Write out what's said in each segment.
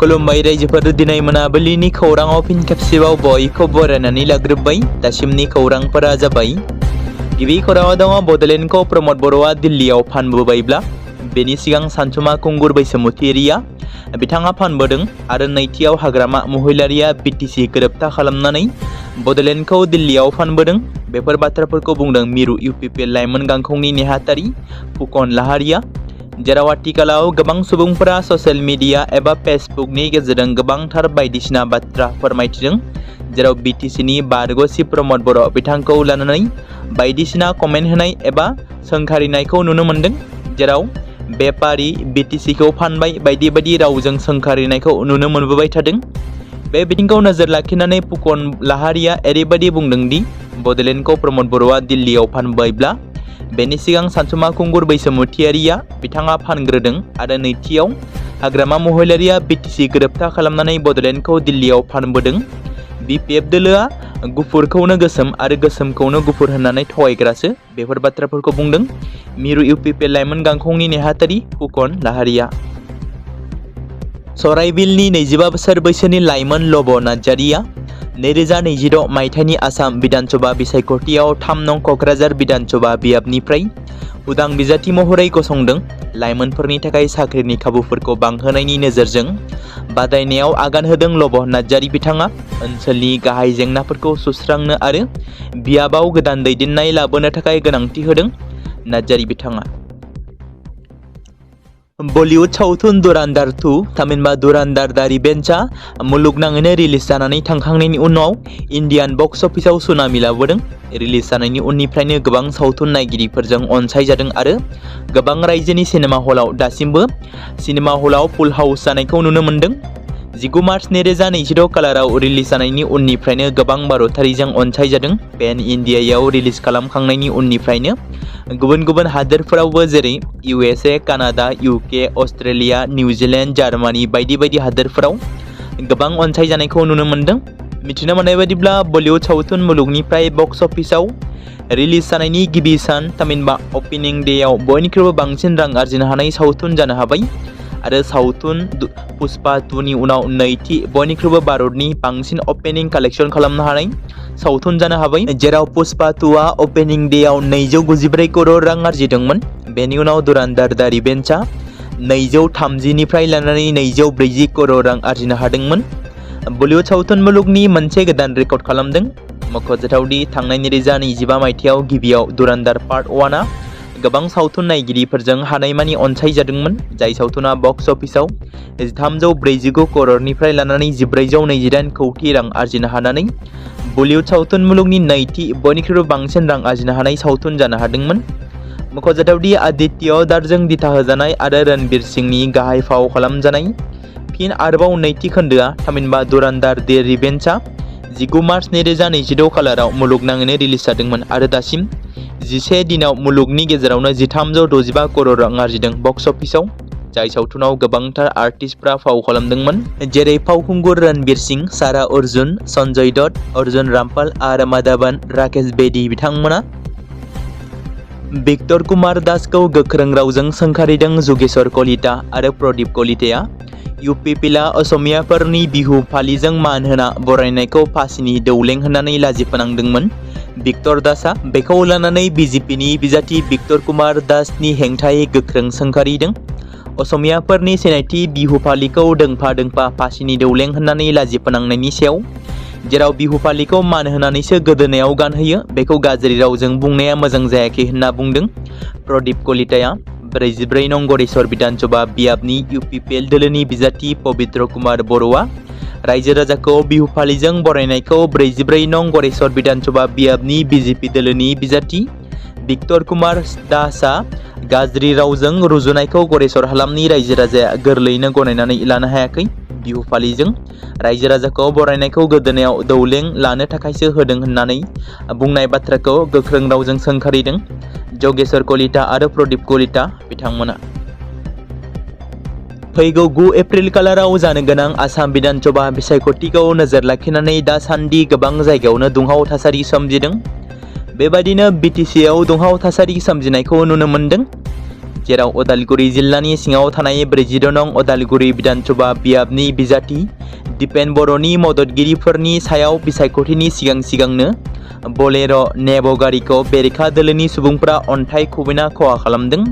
खुलुमबाय रायजोफोर दिनै मोनाबिलिनि खौराङाव फिन खेबसेबाव बयखौ बरायनानै लाग्रोबाय। दासिमनि खौरांफोरा जाबाय। गिबि खौराङाव दङ बड'लेण्डखौ प्रमद बर'आ दिल्लीयाव फानबोबायब्ला बेनि सिगां सानसुमा खुंगुर बैसोमुतियारिया बिथाङा फानबोदों आरो नैथियाव हाग्रामा महिलारिया बिटिसि गोरोबथा खालामनानै बड'लेण्डखौ दिल्लीयाव फानबोदों। बेफोर बाथ्राफोरखौ बुंदों मिरु इउपिपिएल लाइमोन गांखंनि नेहाथारि फुकन लाहारिया, जेराव आथिखालाव गोबां सुबुंफोरा ससियेल मिडिया एबा फेसबुकनि गेजेरजों गोबांथार बायदिसिना बाथ्रा फोरमायथिदों, जेराव बिटिसिनि बारग'सि प्रमद बर' बिथांखौ लानानै बायदिसिना कमेन्ट होनाय एबा सोंखारिनायखौ नुनो मोन्दों, जेराव बेपारि बिटिसिखौ फानबाय बायदि बायदि रावजों सोंखारिनायखौ नुनो मोनबोबाय थादों। बे बिथिंखौ नोजोर लाखिनानै फुकन लाहारिया ओरैबायदि बुंदों दि बड'लेण्डखौ प्रमद बर'आ दिल्लीयाव फानबायब्ला बेनि सिगां सानसुमा खुंगुर बैसोमुतियारिया बिथाङा फानग्रोदों आरो नैथियाव हाग्रामा महिलारिया बिटिसि गोरोबथा खालामनानै बड'लेण्डखौ दिल्लीयाव फानबोदों। बिपिएफ दोलोआ गुफुरखौनो गोसोम आरो गोसोमखौनो गुफुर होननानै थगायग्रासो। बेफोर बाथ्राफोरखौ बुंदों मिरु इउपिपिएल लाइमोन गांखंनि नेहाथारि फुकन लाहारिया। सराइबिलनि 25 बोसोर बैसोनि लाइमोन लब नार्जारिया 2026 मायथाइनि आसाम बिधानसभा बिसायख'थियाव 3 नं क'क्राझार बिधानसभा बियाबनिफ्राय उदां बिजाथि महरै गसंदों। लाइमोनफोरनि थाखाय साख्रिनि खाबुफोरखौ बांहोनायनि नोजोरजों बादायनायाव आगान होदों लब नार्जारि बिथाङा ओनसोलनि गाहाय जेंनाफोरखौ सुस्रांनो आरो बियाबाव गोदान दैदेननाय लाबोनो थाखाय गोनांथि होदों नार्जारि बिथाङा। बलिउड सावथुन दुरान्दार 2 थामहिनबा दुरान्दार दा रिभेन्जआ मुलुगनाङैनो रिलिज जानानै थांखांनायनि उनाव इन्डियान बक्स अफिसाव सुनामि लाबोदों। रिलिज जानायनि उननिफ्रायनो गोबां सावथुन नायगिरिफोरजों अनसायजादों आरो गोबां रायजोनि सिनेमा हलाव दासिमबो सिनेमा हलाव फुल हाउस जानायखौ नुनो मोन्दों। 19 मार्च 2026 खालाराव रिलिज जानायनि उननिफ्रायनो गोबां भारतारिजों अनसायजादों। पेन इन्डियायाव रिलिज खालामखांनायनि उननिफ्रायनो गुबुन गुबुन हादोरफोरावबो जेरै USA, Canada, UK, Australia, New Zealand, Germany बायदि बायदि हादोरफोराव गोबां अनसायजानायखौ नुनो मोन्दों। मिथिनो मोननाय बायदिब्ला बलिउड सावथुन मुलुगनिफ्राय बक्स अफिसाव रिलिज जानायनि गिबि सान थामहिनबा अपेनिं डेआव बयनिख्रुइबो बांसिन रां आरजिनो हानाय सावथुन जानो हाबाय आरो सावथुन पुष्पा 2 नि उनाव नैथि बयनिख्रुइबो भारतनि बांसिन अपेनिं कालेक्शन खालामनो हानाय सावथुन जानो हाबाय, जेराव पुष्पा 2आ अपेनिं डेआव 294 करोड़ रां आरजिदोंमोन। बेनि उनाव दुरान्दार दा रिभेन्जआ 230 निफ्राय लानानै 240 करोड़ रां आरजिनो हादोंमोन। बलिउड सावथुन मुलुगनि मोनसे गोदान रेकर्ड खालामदों। मख'जाथावदि थांनाय 2025 मायथाइयाव गिबियाव दुरान्दार पार्ट 1आ गोबां सावथुन नायगिरिफोरजों हानायमानि अनसायजादोंमन, जाय सावथुना बक्स अफिसाव 349 करोड़निफ्राय लानानै 428 कौटि रां आरजिनो हानानै बलिउड सावथुन मुलुगनि नैथि बयनिख्रुइबो बांसिन रां आरजिनो हानाय सावथुन जानो हादोंमोन। मख'जाथावदि आदित्य दारजों दिथा होजानाय आरो रणबीर सिंहनि गाहाय फाव खालामजानाय फिन आरोबाव नैथि खोन्दोआ थामहिनबा दुरान्दार दा रिभेन्जआ 19 मार्च 2026 खालाराव मुलुगनाङैनो रिलिज जादोंमोन आरो दासिम 11 दिनाव मुलुगनि गेजेरावनो 365 करोड़ रां आरजिदों बक्स अफिसाव। जाय सावथुनाव गोबांथार आर्टिस्टफ्रा फाव खालामदोंमोन, जेरै फावखुंगुर रणबीर सिंह, सारा अर्जुन, सन्जय दत्त, अर्जुन रामपाल आरो माधवन राकेश बेदी बिथांमोना। बिक्टर कुमार दासखौ गोख्रों रावजों सोंखारिदों जुगेश्वर कलिता आरो प्रदीप कलिताया। इउपिपिएलआ असमियाफोरनि बिहु फालिजों मान होना बरायनायखौ फासिनि दौलें होननानै लाजि फोनांदोंमोन। बिक्टर दासआ बेखौ लानानै बिजेपिनि बिजाथि बिक्टर कुमार दासनि हेंथायै गोख्रों सोंखारिदों। असमियाफोरनि सिनायथि बिहु फालिखौ दोंफा दोंफा फासिनि दौलें होननानै लाजि फोनांनायनि सायाव, जेराव बिहु फालिखौ मान होनानैसो गोदोनायाव गानहोयो, बेखौ गाज्रि रावजों बुंनाया मोजां जायाखै होनना बुंदों प्रदीप कलिताया। 44 नं गरेस्वर बिधानसभा बियाबनि इउपिपिएल दोलोनि बिजाथि पबित्र कुमार बर'आ रायजो राजाखौ बिहु फालिजों बरायनायखौ 44 नं गरेस्वर बिधानसभा बियाबनि बिजेपि दोलोनि बिजाथि बिक्टर कुमार दासआ गाज्रि रावजों रुजुनायखौ गरेस्वर हालामनि रायजो राजाया गोरलैयैनो गनायनानै लानो हायाखै। बिहु फालिजों रायजो राजाखौ बरायनायखौ गोदोनायाव दौलें लानो थाखायसो होदों होननानै बुंनाय बाथ्राखौ गोख्रों रावजों सोंखारिदों जोगेश्वर कलिता आरो प्रदीप कलिता बिथांमोना। फैगौ 9 एप्रिल खालाराव जानो गोनां आसाम बिधानसभा बिसायख'थिखौ नोजोर लाखिनानै दासान्दि गोबां जायगायावनो दुंहाव थासारि सोमजिदों। बेबायदिनो बिटिसिआव दुंहाव थासारि सोमजिनायखौ नुनो मोन्दों। जेराव उदालगुरि जिल्लानि सिङाव थानाय 42 नं उदालगुरि बिधानसभा बियाबनि बिजाथि दिपेन बर'नि मददगिरिफोरनि सायाव बिसायख'थिनि सिगांनो बोलेर' नेब' गारिखौ बेरेखा दोलोनि सुबुंफोरा अन्थाइ खुबैना खहा खालामदों।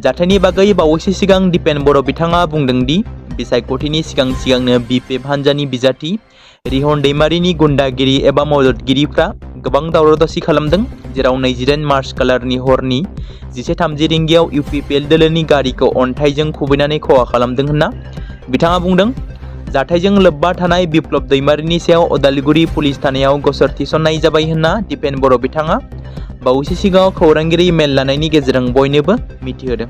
जाथायनि बागै बावैसो सिगां दिपेन बर' बिथाङा बुंदों दि बिसायख'थिनि सिगांनो बिपिएफ हान्जानि बिजाथि रिहन दैमारिनि गुन्दागिरि एबा मददगिरिफ्रा गोबां दावराव-दावसि खालामदों, जेराव 28 मार्च खालारनि हरनि 11:30 रिंगायाव इउपिपिएल दोलोनि गारिखौ अन्थाइजों खुबैनानै खहा खालामदों होनना बिथाङा बुंदों। जाथायजों लोब्बा थानाय बिप्लब दैमारिनि सायाव उदालगुरि पुलिस थानायाव गसर थिसननाय जाबाय होनना दिपेन बर' बिथाङा बावैसो सिगाङाव खौरांगिरि मेल लानायनि गेजेरजों बयनोबो मिथिहोदों।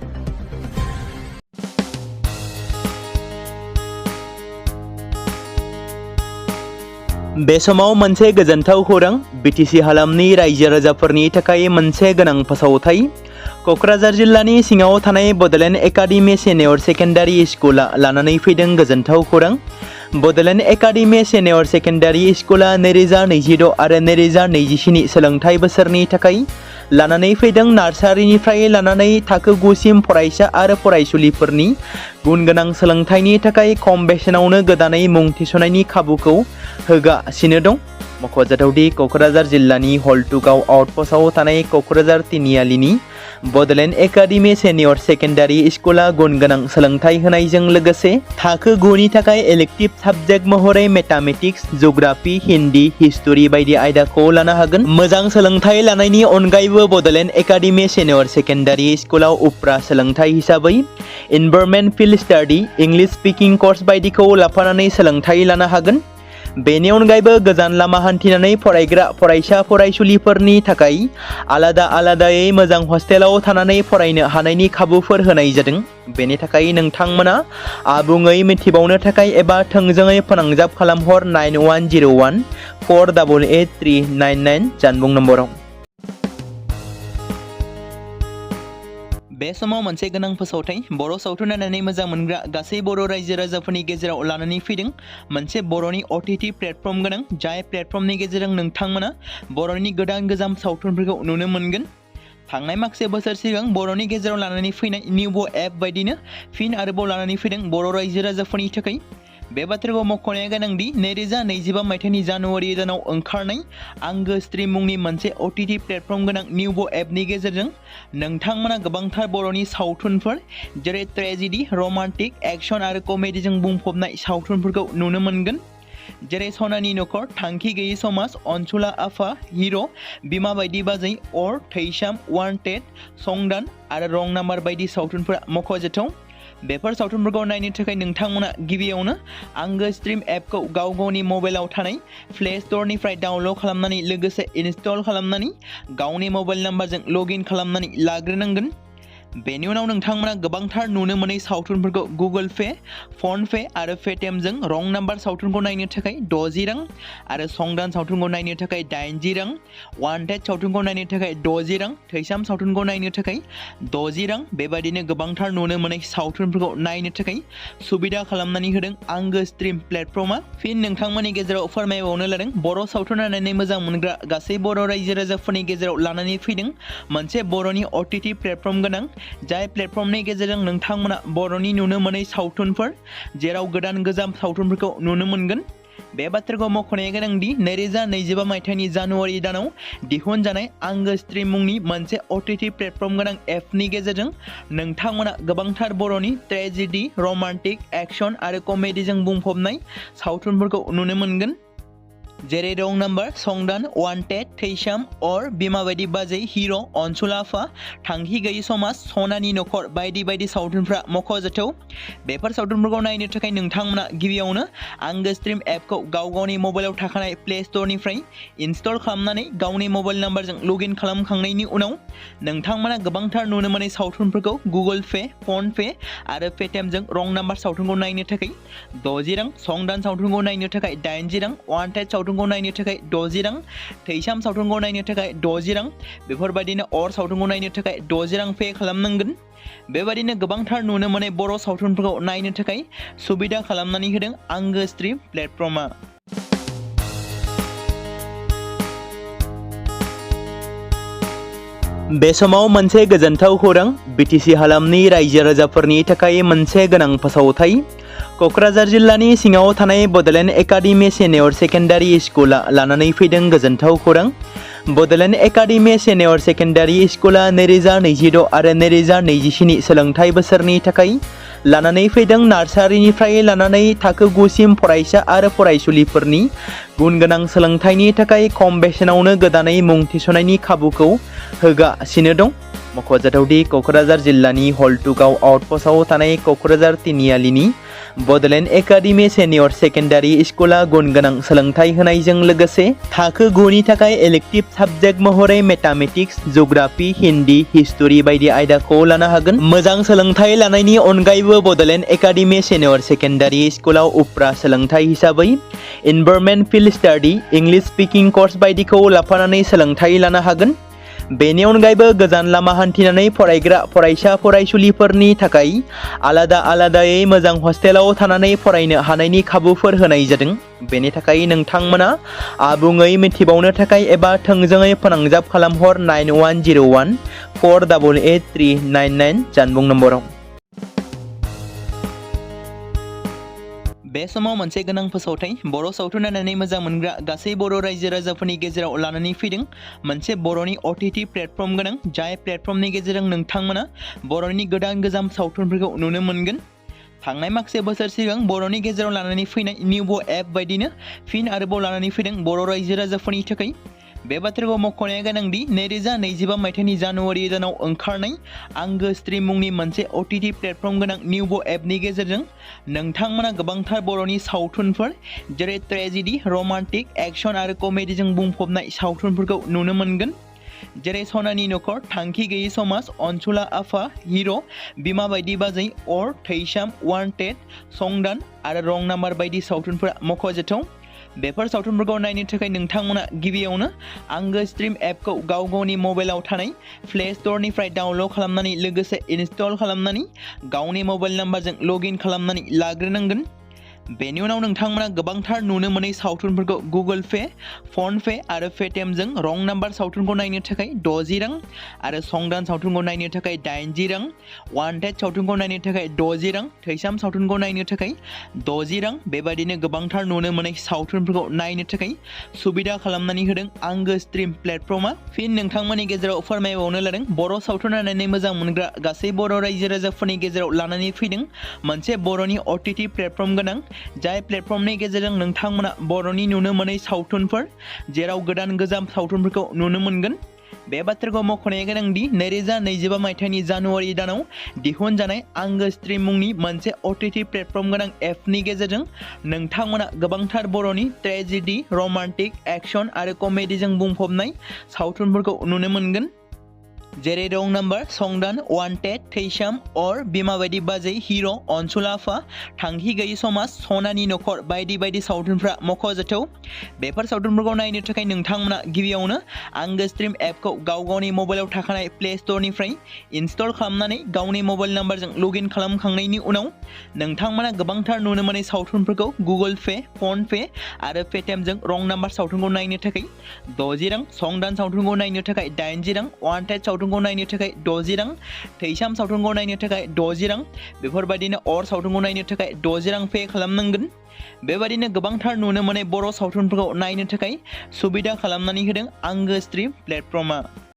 बे समाव मोनसे गोजोनथाव खौरां बिटिसि हालामनि रायजो राजाफोरनि थाखाय मोनसे गोनां फोसावथाय। क'क्राझार जिल्लानि सिङाव थानाय बड'लेण्ड एकाडेमि सिनियर सेकेन्डारि स्कुला लानानै फैदों गोजोनथाव खौरां। बड'लेण्ड एकाडेमि सिनियर सेकेन्डारि स्कुला 2026 आरो 2027 सोलोंथाइ बोसोरनि थाखाय लानानै फैदों नार्सारिनिफ्राय लानानै थाखो 9 सिम फरायसा आरो फरायसुलिफोरनि गुनगोनां सोलोंथाइनि थाखाय खम बेसेनावनो गोदानै मुं थिसननायनि खाबुखौ होगासिनो दं। मख'जाथावदि क'क्राझार जिल्लानि हल्टुगाव आउटपस्टआव थानाय क'क्राझार तिनिआलिनि बड'लेण्ड एकाडेमि सिनियर सेकेन्डारि स्कुला गुनगोनां सोलोंथाइ होनायजों लोगोसे थाखो 9 नि थाखाय इलेक्टिभ साबजेक्ट महरै मेथामेटिक्स, जिअ'ग्राफि, हिन्दी, हिस्टरि बायदि आयदाखौ लानो हागोन। मोजां सोलोंथाइ लानायनि अनगायैबो बड'लेण्ड एकाडेमि सिनियर सेकेन्डारि स्कुलाव उफ्रा सोलोंथाइ हिसाबै environment field study, English speaking course बायदिखौ लाफानानै सोलोंथाइ लानो हागोन। बेनि अनगायैबो गोजान लामा हान्थिनानै फरायग्रा फरायसा फरायसुलिफोरनि थाखाय आलादायै मोजां हस्टेलाव थानानै फरायनो हानायनि खाबुफोर होनाय जादों। बेनि थाखाय नोंथांमोना आबुङै मिथिबावनो थाखाय एबा थोंजोङै फोनांजाब खालामहर 9101 488 399 जानबुं नम्बराव। बे समाव मोनसे गोनां फोसावथाय बर' सावथुन नायनानै मोजां मोनग्रा गासै बर' रायजो राजाफोरनि गेजेराव लानानै फैदों मोनसे बर'नि OTT प्लेटफर्म गोनां, जाय प्लेटफर्मनि गेजेरजों नोंथांमोना बर'नि गोजाम सावथुनफोरखौ नुनो मोनगोन। थांनाय माखासे बोसोर सिगां बर'नि गेजेराव लानानै फैनाय निउब' एप बायदिनो फिन आरोबाव लानानै फैदों बर' रायजो राजाफोरनि थाखाय। बे बाथ्राखौ मख'नाया गोनांदि 2025 मायथाइनि जानुवारि दानाव ओंखारनाय आंगो स्ट्रिम मुंनि मोनसे OTT प्लेटफर्म गोनां निउब' एपनि गेजेरजों नोंथांमोना गोबांथार बर'नि सावथुनफोर जेरै ट्रेजेडि, रमान्टिक, एक्शन आरो कमेडिजों बुंफबनाय सावथुनफोरखौ नुनो मोनगोन। जेरै सनानि नखर, थांखि गैयै समाज, अनसुला आफा, हिर', बिमा बायदि बाजै, अर, थैसाम, वान्टेड, संदान आरो रं नाम्बार बायदि सावथुनफोरा मख'जाथाव। बेफोर सावथुनफोरखौ नायनो थाखाय नोंथांमोना गिबियावनो आंगो स्ट्रिम एपखौ गावनि मबाइलाव थानाय प्ले स्ट'रनिफ्राय डाउनल'ड खालामनानै लोगोसे इनस्टल खालामनानै गावनि मबाइल नाम्बारजों लगइन खालामनानै लाग्रोनांगोन। बेनि उनाव नोंथांमोना गोबांथार नुनो मोनै सावथुनफोरखौ गुगोल पे, फन पे आरो पेटिएमजों रं नाम्बार सावथुनखौ नायनो थाखाय 60 रां आरो संदान सावथुनखौ नायनो थाखाय 80 रां, वान्टेड सावथुनखौ नायनो थाखाय 60 रां, थैसाम सावथुनखौ नायनो थाखाय 60 रां बेबायदिनो गोबांथार नुनो मोनै सावथुनफोरखौ नायनो थाखाय सुबिदा खालामनानै होदों आंगो स्ट्रिम प्लेटफर्मा। फिन नोंथांमोननि गेजेराव फोरमायबावनो लादों बर' सावथुन नायनानै मोजां मोनग्रा गासै बर' रायजो राजाफोरनि गेजेराव लानानै फैदों मोनसे बर'नि OTT प्लेटफर्म गोनां, जाय प्लेटफर्मनि गेजेरजों नोंथांमोना बर'नि नुनो मोनै सावथुनफोर जेराव गोजाम सावथुनफोरखौ नुनो मोनगोन। बे बाथ्राखौ मख'नाया गोनांदि 2025 मायथाइनि जानुवारि दानाव दिहुनजानाय आंगो स्ट्रिम मुंनि मोनसे OTT प्लेटफर्म गोनां एपनि गेजेरजों नोंथांमोना गोबांथार बर'नि ट्रेजेडि, रमान्टिक, एक्शन आरो कमेडिजों बुंफबनाय सावथुनफोरखौ नुनो मोनगोन। जेरै रं नाम्बार, संदान, वान्टेड, थैसाम, अर, बिमा बायदि बाजै, हिर', अनसुला आफा, थांखि गैयै समाज, सनानि नखर बायदि सावथुनफ्रा मख'जाथाव। बेफोर सावथुनफोरखौ नायनो थाखाय नोंथांमोना गिबियावनो आंगो स्ट्रिम एपखौ गावनि मबाइलाव थाखानाय प्ले स्ट'रनिफ्राय इनस्टल खालामनानै गावनि मबाइल नाम्बारजों लगइन खालामखांनायनि उनाव नोंथांमोना गोबांथार नुनो मोनै सावथुनफोरखौ गुगोल पे, फन पे आरो पेटिएमजों रं नाम्बार सावथुनखौ नायनो थाखाय 60 रां, संदान सावथुनखौ नायनो थाखाय 80 रां, वान्टेड सावथुनखौ नायनो थाखाय 60 रां, थैसाम सावथुनखौ नायनो थाखाय 60 रां बेफोरबायदिनो अर सावथुनखौ नायनो थाखाय 60 रां पे खालामनांगोन। बेबायदिनो गोबांथार नुनो मोनै बर' सावथुनफोरखौ नायनो थाखाय सुबिदा खालामनानै होदों आंगो स्ट्रिम प्लेटफर्मा। बे समाव मोनसे गोजोनथाव खौरां बिटिसि हालामनि रायजो राजाफोरनि थाखाय मोनसे गोनां फोसावथाय। क'क्राझार जिल्लानि सिङाव थानाय बड'लेण्ड एकाडेमि सिनियर सेकेन्डारि स्कुला लानानै फैदों गोजोनथाव खौरां। बड'लेण्ड एकाडेमि सिनियर सेकेन्डारि स्कुला 2026 आरो 2027 सोलोंथाइ बोसोरनि थाखाय लानानै फैदों नार्सारिनिफ्राय लानानै थाखो 9 सिम फरायसा आरो फरायसुलिफोरनि गुन गोनां सोलोंथाइनि थाखाय खम बेसेनावनो गोदानै मुं थिसननायनि खाबुखौ होगासिनो दं। मख'जाथावदि क'क्राझार जिल्लानि हल्टुगाव आउटपस्टआव थानाय क'क्राझार तिनिआलिनि बड'लेण्ड एकाडेमि सिनियर सेकेन्डारि स्कुला गुन गोनां सोलोंथाइ होनायजों लोगोसे थाखो 9 नि थाखाय इलेक्टिभ साबजेक्ट महरै मेथामेटिक्स, जिअ'ग्राफि, हिन्दी, हिस्टरि बायदि आयदाखौ लानो हागोन। मोजां सोलोंथाइ लानायनि अनगायैबो बड'लेण्ड एकाडेमि सिनियर सेकेन्डारि स्कुलाव उफ्रा सोलोंथाइ हिसाबै environment field study, English speaking course बायदिखौ लाफानानै सोलोंथाइ लानो हागोन। बेनि अनगायैबो गोजान लामा हान्थिनानै फरायग्रा फरायसा फरायसुलिफोरनि थाखाय आलादायै मोजां हस्टेलाव थानानै फरायनो हानायनि खाबुफोर होनाय जादों। बेनि थाखाय नोंथांमोना आबुङै मिथिबावनो थाखाय एबा थोंजोङै फोनांजाब खालामहर 9101 488 399 जानबुं नम्बराव। बे समाव मोनसे गोनां फोसावथाय बर' सावथुन नायनानै मोजां मोनग्रा गासै बर' रायजो राजाफोरनि गेजेराव लानानै फैदों मोनसे बर'नि OTT प्लेटफर्म गोनां, जाय प्लेटफर्मनि गेजेरजों नोंथांमोना बर'नि गोदान गोजाम सावथुनफोरखौ नुनो मोनगोन। थांनाय माखासे बोसोर सिगां बर'नि गेजेराव लानानै फैनाय निउबो एप बायदिनो फिन आरोबाव लानानै फैदों बर' रायजो राजाफोरनि थाखाय। बे बाथ्राखौ मख'नाया गोनांदि 2025 मायथाइनि जानुवारि दानाव ओंखारनाय आंगो स्ट्रिम मुंनि मोनसे OTT प्लेटफर्म गोनां निउबो एपनि गेजेरजों नोंथांमोना गोबांथार बर'नि सावथुनफोर जेरै ट्रेजेडि, रमान्टिक, एक्शन आरो कमेडिजों बुंफबनाय सावथुनफोरखौ नुनो मोनगोन। जेरै सनानि नखर, थांखि गैयै समाज, अनसुला आफा, हिर', बिमा बायदि बाजै, अर, थैसाम, वान्टेड, संदान आरो रं नाम्बार बायदि सावथुनफोरा मख'जाथाव। बेफोर सावथुनफोरखौ नायनो थाखाय नोंथांमोना गिबियावनो आंगो स्ट्रिम एपखौ गावनि मबाइलाव थानाय प्ले स्ट'रनिफ्राय डाउनल'ड खालामनानै लोगोसे इनस्टल खालामनानै गावनि मबाइल नाम्बारजों लगइन खालामनानै लाग्रोनांगोन। बेनि उनाव नोंथांमोना गोबांथार नुनो मोनै सावथुनफोरखौ गुगोल पे, फन पे आरो पेटिएमजों रं नाम्बार सावथुनखौ नायनो थाखाय 60 रां आरो संदान सावथुनखौ नायनो थाखाय 80 रां, वान्टेड सावथुनखौ नायनो थाखाय 60 रां, थैसाम सावथुनखौ नायनो थाखाय 60 रां बेबायदिनो गोबांथार नुनो मोनै सावथुनफोरखौ नायनो थाखाय सुबिदा खालामनानै होदों आंगो स्ट्रिम प्लेटफर्मा। फिन नोंथांमोननि गेजेराव फोरमायबावनो लादों बर' सावथुन नायनानै मोजां मोनग्रा गासै बर' रायजो राजाफोरनि गेजेराव लानानै फैदों मोनसे बर'नि OTT प्लेटफर्म गोनां, जाय प्लेटफर्मनि गेजेरजों नोंथांमोना बर'नि नुनो मोनै सावथुनफोर जेराव गोदान गोजाम सावथुनफोरखौ नुनो मोनगोन। बे बाथ्राखौ मख'नाया गोनांदि 2025 मायथाइनि जानुवारि दानाव दिहुनजानाय आंगो स्ट्रिम मुंनि मोनसे OTT प्लेटफर्म गोनां एपनि गेजेरजों नोंथांमोना गोबांथार बर'नि ट्रेजेडि, रमान्टिक, एक्शन आरो कमेडिजों बुंफबनाय सावथुनफोरखौ नुनो मोनगोन। जेरै रं नाम्बार, संदान, वान्टेड, थैसाम, अर, बिमा बायदि बाजै, हिर', अनसुला आफा, थांखि गैयै समाज, सनानि नखर बायदि बायदि सावथुनफ्रा मख'जाथाव। बेफोर सावथुनफोरखौ नायनो थाखाय नोंथांमोना गिबियावनो आंगो स्ट्रिम एपखौ गावनि मबाइलाव थाखानाय प्ले स्ट'रनिफ्राय इनस्टल खालामनानै गावनि मबाइल नाम्बारजों लगइन खालामखांनायनि उनाव नोंथांमोना गोबांथार नुनो मोनै सावथुनफोरखौ गुगोल पे, फन पे आरो पेटिएमजों रं नाम्बार सावथुनखौ नायनो थाखाय 60 रां, संदान सावथुनखौ नायनो थाखाय 80 रां, वान्टेड सावथुनखौ नायनो थाखाय 60 रां, थैसाम सावथुनखौ नायनो थाखाय 60 रां बेफोरबायदिनो अर सावथुनखौ नायनो थाखाय 60 रां पे खालामनांगोन। बेबायदिनो गोबांथार नुनो मोनै बर' सावथुनफोरखौ नायनो थाखाय सुबिदा खालामनानै होदों आंगो स्ट्रिम प्लेटफर्मा।